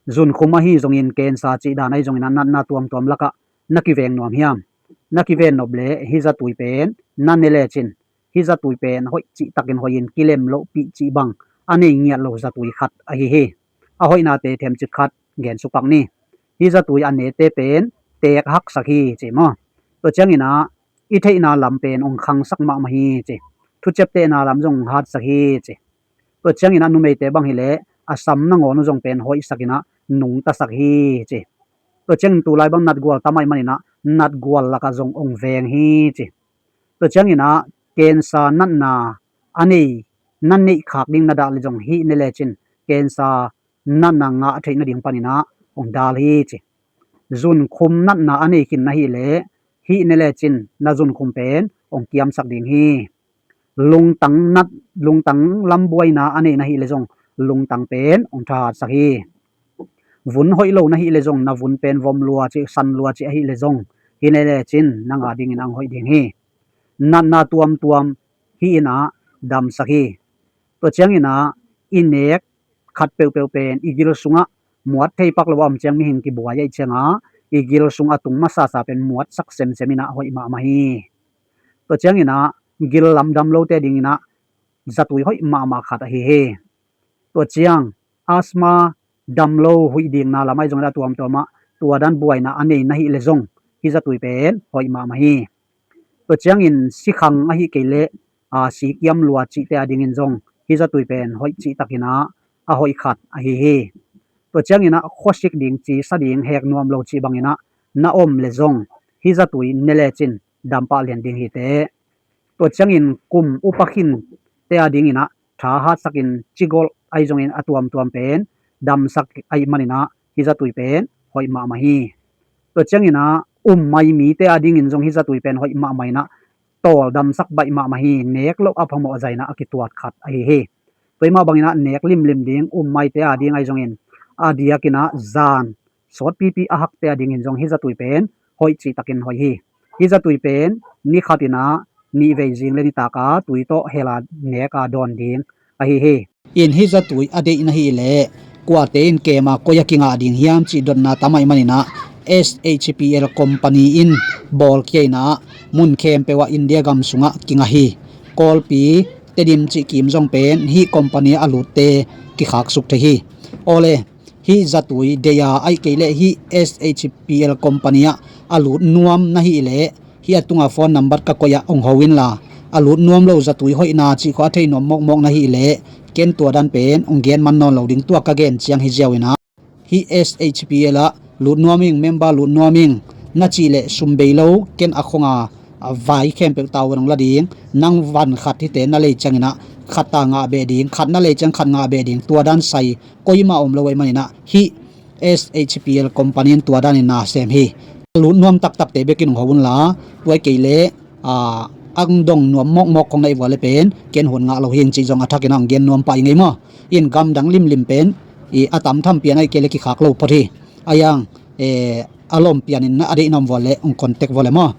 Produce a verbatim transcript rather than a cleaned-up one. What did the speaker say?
Zunkhum ahi zongin cancer cih dan ahi zongin ah natna tuamtuam lakah na kiveng nuam hiam? Na kiven nop leh hih zatui pen na ne lecin hih zatui pen hoih cihtakin hoihin kilem lohpih cih bang a nei ngiat lo zatui khat ahi hi. A hoihnate themcik khat gen sukpak ni. Hih zatui a nete pen teek haksak hi ci maw? Tua ciangin ah i theihna lam pen hong khangsak mahmah hi ci. Thuciaptehna lam zong hong hatsak hi ci. Tua ciangin ah numeite bang hileh a sam nangawn uh zong pen hoihsakin ah nungtasak hi ci. Tua ciangin tulai bang natgual tam ahih manin ah natgual lakah zong hong veng hi ci. Tua ciangin ah cancer natna a nei, na neih khak ding na dah leh zong hih ne lecin cancer natna ngah theih nading panin ah hong dal hi ci. Zunkhum natna a nei khin na hih leh hih ne lecin na zunkhum pen hong kiamsak ding hi. Lungtang nat, lungtang lam buaina a nei na hih leh zong lungtang pen hong thahatsak hi. Vun hoih lo na hih leh zong na vun pen vom lua ci, san lua ci ahih leh zong hih ne lecin nang a dingin hong hoih ding hi. Natna tuamtuam hih in ah damsak hi. Tua ciangin ah i nek khat peuhpeuh pen i gil sungah muat thei pak lo a om ciang mihing kibuai ahih ciangah i gil sung a tung masasa pen muatsak semsem in ah hoih mahmah hi. Tua ciangin ah gil lam dam lote dingin ah zatui hoih mahmah khat ahi hi. Tua ciang asthma dam lo huih dingna lam ahi zongin a tuamtuam ah tua dan buaina a nei na hih leh zong hih zatui pen hoih mahmah hi. Tua ciangin sikhang ahih kei leh a, sikiam lua cihte a dingin zong hih zatui pen hoih cihtakin ah a hoih khat ahi hi. Tua ciangin ah khuasik ding, cisa ding, hek nuam lo cih bangin ah na om leh zong hih zatui ne lecin dampah lian ding hi teh. Tua ciangin kum upa khinte a dingin ah thahatsakin cigolh ahi zongin a tuamtuam pen damsak ahih manin ah hih zatui pen hoih mahmah hi. Tua ciangin ah ummai mite a dingin zong hih zatui pen hoih mahmah in ah tawldamsak baih mahmah hi. Nek loh a phamawh zahin ah a kituat khat ahi hi. Tua mah bangin ah nek limlim ding ummaite a ding ahi zongin a diakin ah zan sawtpipi a hakte a dingin zong hih zatui pen hoih cihtakin hoih hi. Hih zatui pen ni khatin ah nih vei zing leh nitak a tui tawh hel a nek a dawn ding ahi hi. In hih zatui a deih na hih leh kuate in kem a koi ah kingah ding hiam cih dotna tam ahih manin ah S H P L company in bawlkhia in ah mun khempeuh ah India gam sungah kingah hi. Kawlpi, Tedim cih kim zong pen hih company ah a lutte kikhaksuk thei hi. Awle, hih zatui deih a, ahih kei leh hih S H P L company ah a lut nuam na hih leh hih a tungah phone number ka koih ah hong ho inla, a lut nuam lo zatui hoihna cih khawng a thei nuam mawkmawk na hih leh ken tua dan pen hong gen man nawn lo ding, tua ka gen ciang hi ziau in ah hih S H P L ah lut nuam ing, member lut nuam ing na cih leh sum bei lo, ken a khong a, a vai khempeuh tavuan hong la ding. Nang van khat hite na lei ciangin ah khat ta ngah beh ding, khat na lei ciang khat ngah beh ding, tua dan sai koimah om lo ahih manin ah hih S H P L company in tua danin na sem hi. Lut nuam taktakte bekin hong ho unla, tua ahih kei leh a, ang dong nuam mawkmawk khawng na hih vua leh pen ken hun ngah lo hing cih zong a thakin ah hong gen nuam pah ing ei maw. In gamdang limlim pen i a tamtham pian ahih kei leh kikhak lo phot hi. A yang, eh, a lawm pianin na a deih na om vua leh hong contact vua leh maw.